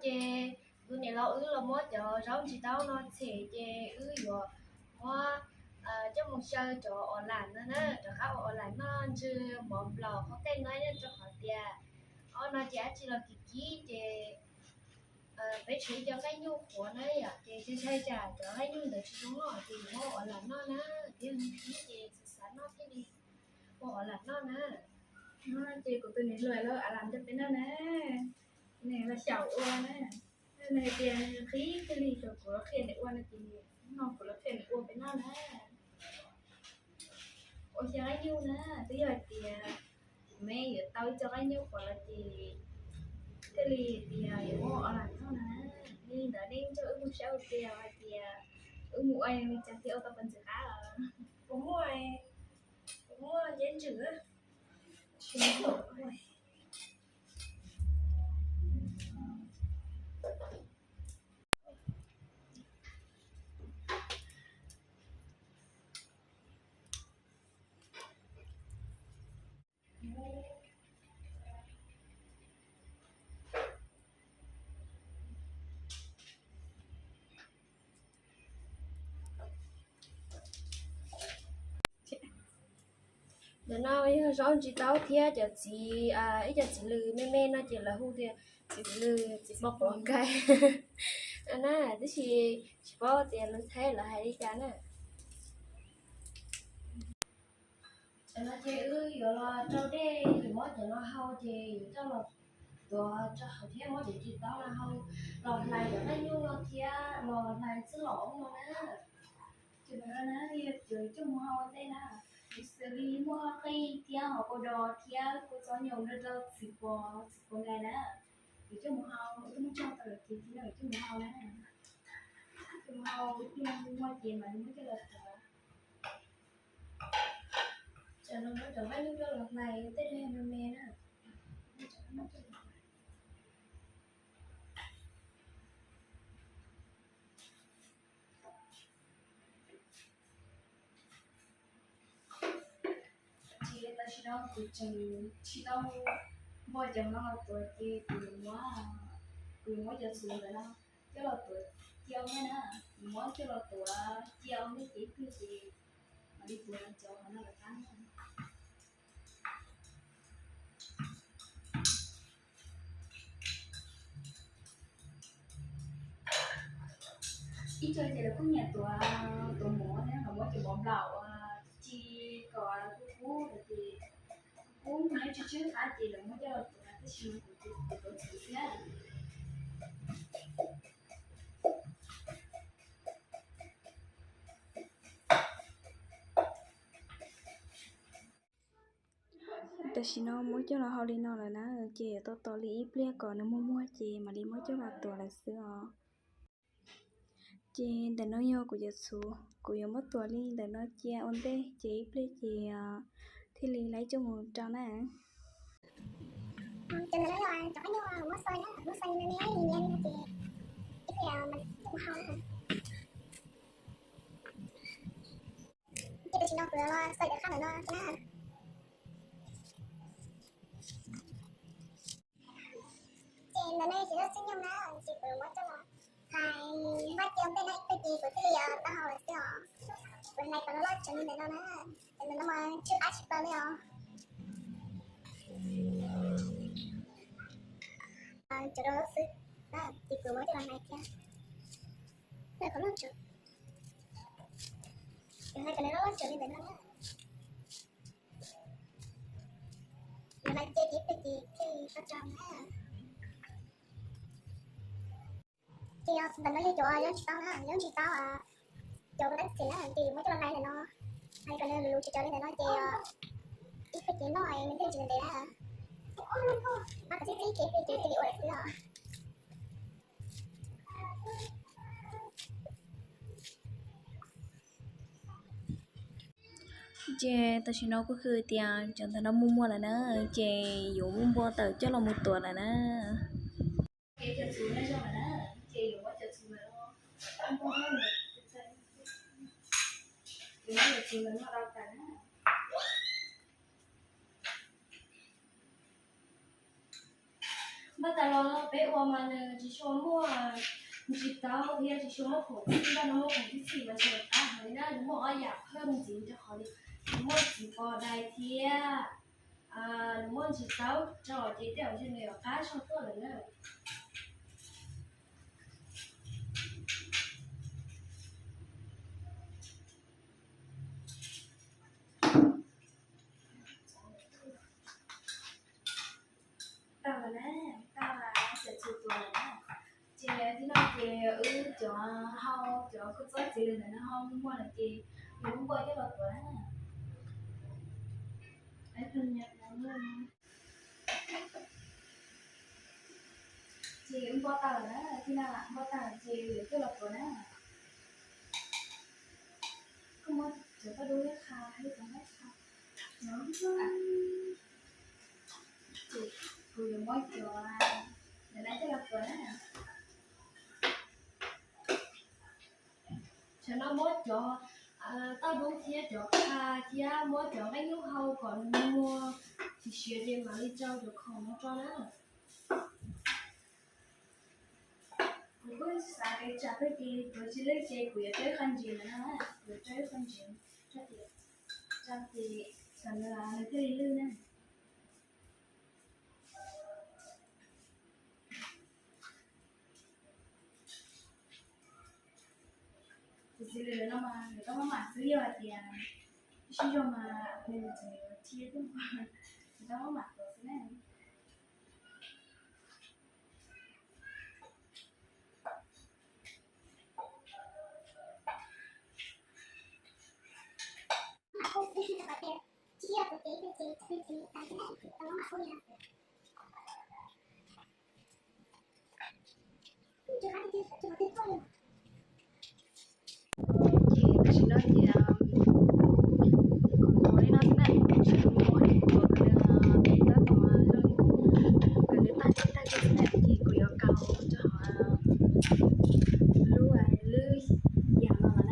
Ces kuv niam laus wb los muab cov zaub ntsis taub no tshem ces wb yuav muab coj mus xyaw cov os lam no na, rov qab ua os lam noj ntsw mov nplaum qhov tej no rau qhov tias ob no ces dab tsi los kim kib ces peb tshuav ib co nqaij nyuj qhuav na yom, ces ntshai tsam cov nqaij nyuj ntawd tsis zoo noj ces yuav muab os lam noj na, thiab nqhis ces xav xav noj thiaj li ua os lam noj na. Ces kuv tus niam hluas lawv os lam rau peb noj na, nws los xyaum ua na. Nws hais tias nws nqhis thiaj li kom kuv los qhia nws ua no ces no kuv los qhia nws ua peb noj na. Ua xyaw nqaij nyuj na, twb yog hais tias kuv me yuav tau ib co nqaij nyuj qhuav los ces thiaj li tias yuav muab os lam noj na. Li ntawd nej nrog wb mus saib ua ke hais tias wb mus ua li cas thiaj ua tau pov ntxoog qab. Kuv muaj, kuv muaj ceb ntsws. Ntawm no yog zaub ntsis taub thiab cov txiv, ib co txiv lws me me no ces lawv hu tias txiv lws txiv pos quav nkais na, tab sis tsis paub tias lus Thaib lawv hais li cas na. Cov no ces wb yuav los rau dej, yuav muab cov no hau ces yuav coj los tuav rau hauv thiab muab cov ntsis taub no hau los hlais cov nqaij nyuj no thiab los hlais txwj lom no na. Cov no na yog cov coj mus hau ua ntej na, xws li muaj qij thiab hauv kua dos thiab kua txob nyoos rau rau txiv pos, txiv pos nkais na. Cov coj mus hau, twb muab tso tau lawm ces coj mus hau na. Coj mus hau, muaj ces mam li muab coj los tuav. Cov no muab cov nqaij nyuj coj los hlais tej me me na. Ces tam sim no kuv tseem tsis tau npua cov no los tuav ces kuv yuav muab, kuv yuav muab cov txhuv ntawm no coj los tuav cia ua ntej na. Kuv muab coj los tuav cia ua ntej ces ib pliag ces mam li tuav cov qhov no lawm qab na. Ib co ces lawv kuj nyiam tuav, tuav mov thiab, lawv muab cov mov nplaum ci kom kub kub lawm ces kub kub nyob tsw tsw qab ces lawv muab coj los tuav, tab sis kuv tuav txhuv thiab. Tam sim no muab coj los hau li no lawm na, ces yuav tau tos li ib pliag kom nws muag muag ces mam li muab coj los tuav lawm xwb os. Ces ntawm no yog kuv cov txhuv, kuv yuav muab tuav li ntawm no cia ua ntej ces ib pliag ces thiaj li lawv coj mus rau na. Cov ntawm no yog cov qab nyuj muab xaws na, muab xaws me me li no ces ib pliag mam li coj mus hau na. Ces tam sim no kuv los xaws cov qab ntawm no na. Ces ntawm no yog cov xab nyoog na, ces kuv muab coj los hais npaj cia ua ntej na, ib pliag ces kuv thiaj li tau hau lawm xwb os. Kuv hais kom loj loj tsev li ntawm no na, cov ntawm no mas tsw qab tsis plaws li os. Cov no xwb, ces kuv muab coj los hais thiab. Kom loj tsev, kuv hais kom loj loj tsev li ntawm no na. Lawv mas ces tib pliag ces thiaj li tau tso na. Ces ntawm no yog cov zaub ntsis taub na, zaub ntsis taub, cov kuv tab txim na ces muab coj los hlais ntawm no, hlais kom nws luv luv tsis tsawv li ntawm no ces ib pliag ces noj nws thiaj tsis ntev na. Mas kom txib txib ces ib pliag ces thiaj li ua lawm xwb os. Ces tam sim no kuj hwm tias cov ntawm no muag muag lawm na, ces yuav muab npua tawm coj los mus tuav lawm na. Npaj tas los peb ua mas nws tsis tshua muaj ntsis taub thiab tsis tshua muaj khoom txhij, npaj no muaj khoom txhij txhij mas tsis qab heev li na, nws muaj ob yam phaj ntxiv rau qhov li nws muaj txiv pos dais thiab nws muaj ntsis taub rau ces tej zaum nws yuav qab tshaj tuaj lawm na. Tau lawm na, tau lawm, cov txhuv tuav lawm na. Ces tib no ces wb cov hau cov kua txob txiv lws ntawm no hau muaj lawm ces yus lub npua coj los tuav na. Ces wb npua tag lawm na, tib no npua tag lawm ces yuav coj los tuav na. Koj muab cov toj dub ib qha, ib qha no. Ces kuv yuav muab cov ntawm no coj los tuav na. Tsam no muab cov toj dub thiab cov qha thiab muab cov nqaij nyuj hau kom nws muag siav siav ces mam li rau cov khoom no rau na. Kuv kuj xav kev tsam peb ces tuav tsis lwj ces kuv yuav rau ib qho ntsev no na, kuv yuav rau ib qho ntsev rau ces, rau ces thaum nws, nws thiaj li lwj na. Tus txiv lws no mas nws tau maj mam xwb, yog hais tias sib zog mas nws tseem yuav thiab, nws tau maj mam tuav xwb na. Ces tam sim no ces kuv tuav li no xwb na, kuv tsis muab tuav kom nws, kom nws tag tag tag xwb na, ces kuv yuav kaus rau hauv lub, lub yam no na.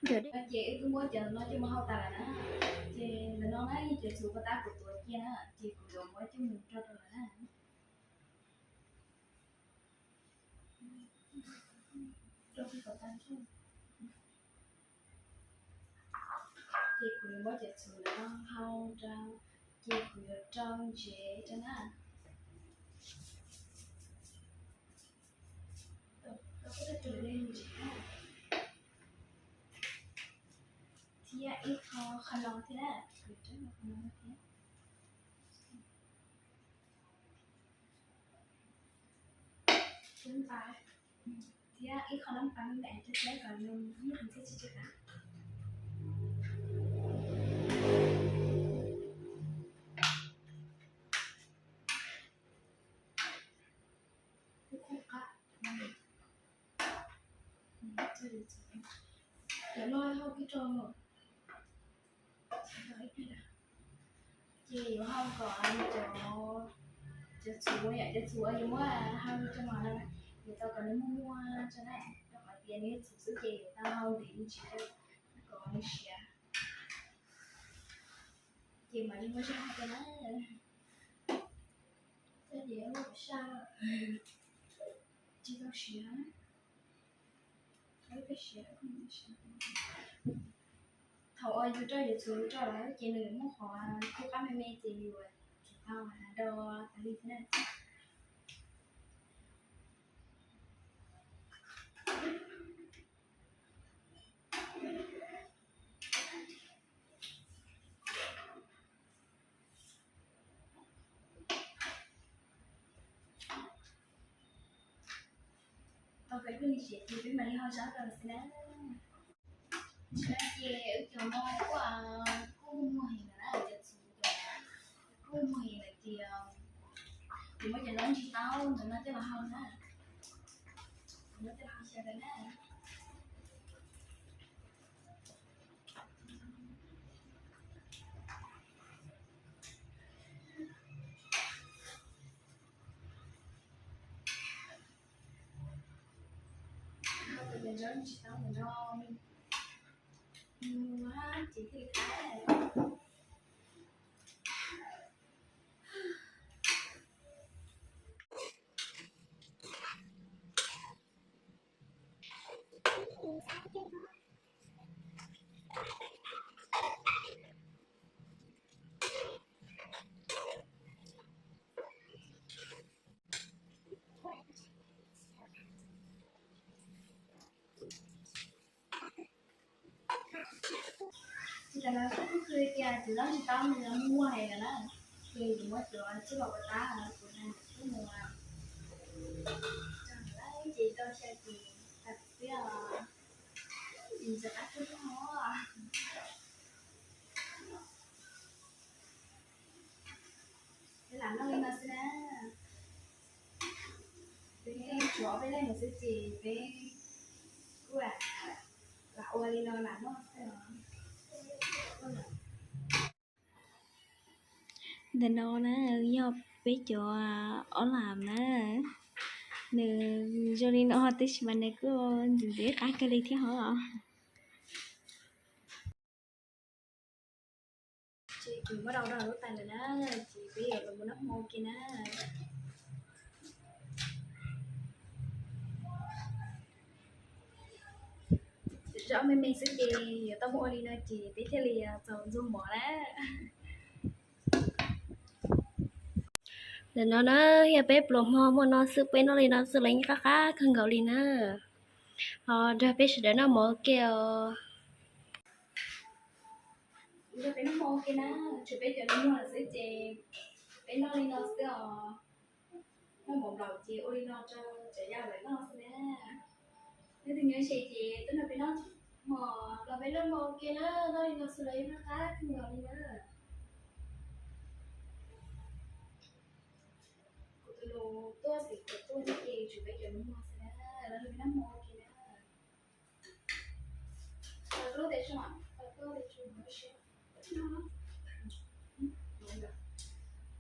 Ces wb twb muab cov no coj mus hau tas lawm na. Ces ntawm no na yog cov txhuv puag ta kuv tuav cia na, ces kuv yuav muab coj mus rau rau lawm na. Ces kuv yuav muab cov txhuv no hau rau, ces kuv yuav rau ntsev rau na. Thiab ib qho qhov no thiab na, kuv rau qhov no thiab. Thiab ib qho nab pas me me rau thiab kom nws muaj ntsis tsis tsis qab. Cov no hau kiag rau. Ces yuav hau kom cov, cov txhuv, yam cov txhuv yuav muab hau rau mas no, yuav tau kom nws muag muag tso na, rau qhov tias nws yog txhuv xwb ces yuav tau hau ntev me ntsis kom nws siav. Ces mam li muab zaj hau rau na. Coj ces lub saj tsis tau siav. Thaum uas yus rau yus txhuv rau lawm ces nws muaj qhov kub qab me me ces yus tsis tau do tas li thiab na. Tau peb hnub siav ces peb mam li ho zab rau xwb na. Tam sim no ces wb cov no kuj, kuj muag heev lawm na, cov txhuv cov kuj muag heev lawm ces kuv muab cov no ntsis taub ntawm no coj los hau na. Kuv muab coj los hau xyaw ntawd na. Cov zaub tsis tau mus no, mus ces thiaj li qab. Tam no kuj khw tias cov zaub tsis tau nws muag heev lawm na, ces kuv muab cov txuj los ua tab kuv hais kuv mus txog lawm ces tau xya ces tag xwb os. Ntxim qab kawg os. Peb lam noj li no xwb na. Peb tshuav ob peb leeg mus xwb ces peb kuj lam ua li no lam noj xwb os. Ntawm no na yog peb cov ob lam na, nws zoo li no tab sis mas nws kuj ntxim ntxim qab kawg li thiab hos. Ces kuv muab rau rau lub tais lawm na, ces peb yuav los mus noj hmo ua ke na. Zaub me me xwb ces yuav tau muab ua li no ces peb thiaj li txaus ntxuag mov na. Ntawm no na yog peb pluas hmo hmo no xwb peb noj li no xwb los yeej qab qab kawg nkaus li na. Ho nrog peb sawv daws noj mov ua ke os. Nrog peb noj hmo ua ke na, tshuav peb cov nus muag lawm xwb ces peb noj li no xwb os. Noj mov nplaum ces ua li no rau cov yau lawv noj xwb na. Leej twg nyob ze ces tuaj nrog peb noj hmo, los peb noj hmo ua ke na, noj li no xwb los yeej qab qab kawg nkaus li na. Kuv tus nus tuaj xeem kuv tuaj ces tshuav peb cov nus muag xwb na, los nrog peb noj hmo ua ke na.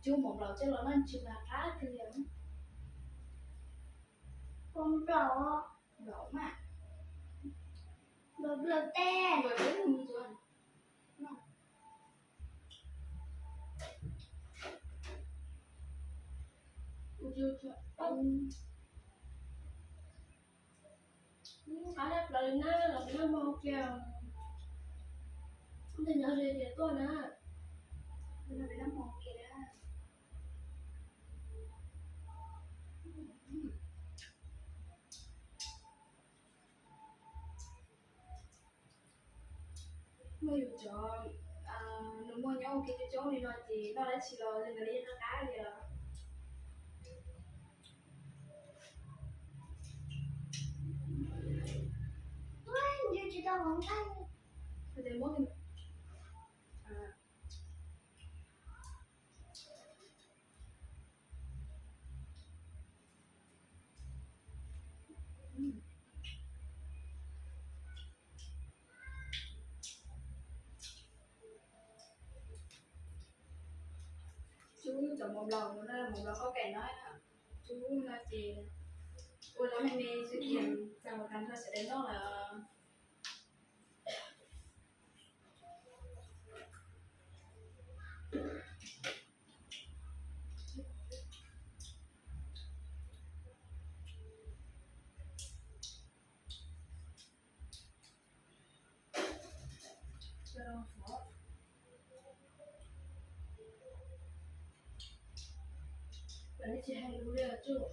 Cub mov nplaum coj los noj ntsws mas qab kawg li. Mov nplaum, nplaum mas, nplaum nplaum teb. Qab dab plaws li na, los peb noj hmo ua ke. Leej twg nyob ze ces tuaj na, peb noj hmo ua ke na. Muaj yus cov nus muag nyob ua ke coob coob li no ces noj dab tsi los zoo li qab qab li os. Cub cov mov nplaum no na, mov nplaum qab kaim no, cub no ces ua zaub me me xwb ces txaus tag nrho sawv daws noj lawm. Tsis hais lus li os tsuj.